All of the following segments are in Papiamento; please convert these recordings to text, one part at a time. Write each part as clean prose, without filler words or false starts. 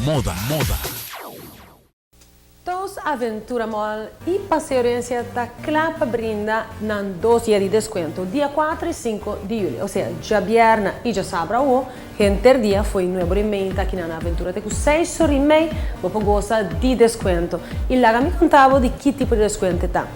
Moda. Moda. Tous Aventura Mall y Paseo Herencia ta cla pa brinda nan dos dia di descuento, dia cuatro y cinco di juli, osea djabièrna y djasabra awo, henter dia fo'i nuebe ora y mei ta aki na Aventura te cu seis ora y mei bo por gosa di descuento. Y laga mi conta bo di ki tipo di descuento e ta.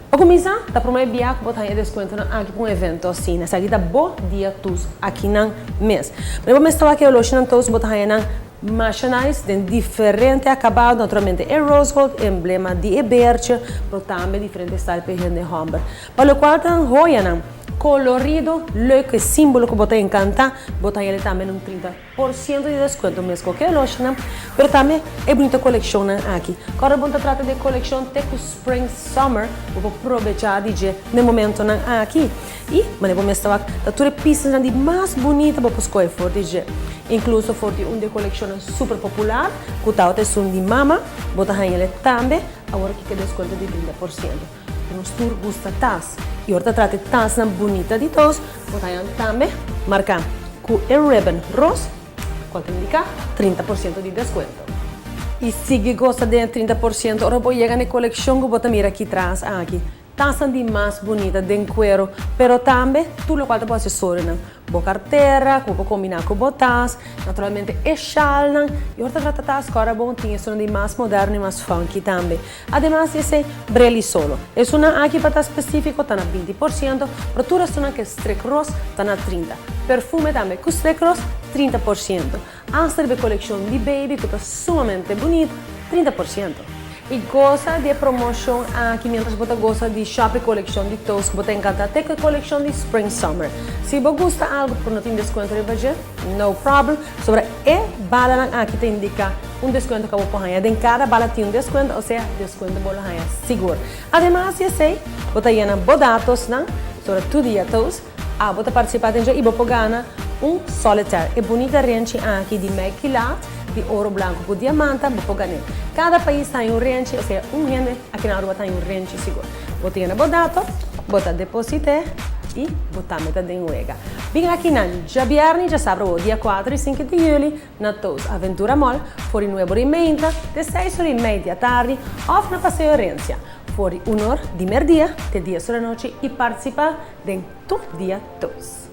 Pa cuminsa, ta prome bia cu bo ta haña e descuentonan aki pa un evento asina. Esaki ta bo dia tous akinan mes. Pero bo mes ta wak e oloshinan tous bo ta haña nan Masha nice den diferente acabado, naturalmente e rose gold, emblema di e beertje, pero tambe diferente style pa e hende homber. Pa locual ta nan joyanan colorido, leuk, e simbolo cu bo ta encanta, bo ta haña tambe un 30% di descuento mesco cu e oloshinan, pero tambe e bunita coleccionnan aki. Ora bo ta trata di e coleccion te cu spring summer, bo por probecha di dje na e momentonan aki. I manera bo mes ta wak, ta tur e pisanan di mas bunita bo por skohe for di dje. Inkluso for di un di e kolekshonnan super popular, ku tabata esun di mama, bo ta haña el tambe awor aki ku e deskuento di 30%. Pero nos tur gusta tas, i ora ta trata e tasnan bunita di tos, bo ta haña tambe marká ku e ribbon ros, kual ta indiká 30% di deskuento. I sigui gosa den e 30% ora bo yega na e kolekshon ku bo ta mira aki tras aki. Tasan di mas bunita den cuero, pero tambe tur locual ta bo accesorionan, bo cartera cu bo por combina cu bo tas, naturalmente e shalnan, y ora ta trata tas cu ora bon tin esunnan di mas moderno y mas funky tambe. Ademas di esey, brel y solo. Esunnan aki pa ta specifico ta na 20%, pero tur esunnan cu e strik ros ta na 30. Perfume tambe cu strik ros, 30%. Hasta riba e coleccion di baby cu ta sumamente bunita, 30%. I gosa di e promocion aki mientras bo ta gosa di shop e coleccion di Toast cu bo ta encanta te cu e coleccion di Spring Summer. Si bo gusta algo pero no tin descuento riba dje, no problem, sobra e balanan aki ta indica un descuento cu bo por haña. Den cada bala tin un descuento, osea descuento bo lo haña sigur. Ademas di esey, bo ta yena bo datosnan sobra tur dia Toast. Abo ta participa den dje y bo por gana un solitaire. E bunita renchi aki di mei kilat di oro blanco cu diamanta bo por gan'é. Cada pais ta haña un renchi, osea un hende aki na Aruba ta haña un renchi sigur. Bo ta yena bo dato, bo ta deposit'é y bo tambe ta den wega. Bin aki na djabièrnè y djasabra awo dia cuatro y cinco di juli na Toast Aventura Mall for di nuebe ora y meinta te seis ora y mei di atardi of na Paseo Herencia for di un or di merdia te dies ora anochi y participa den tur dia tos.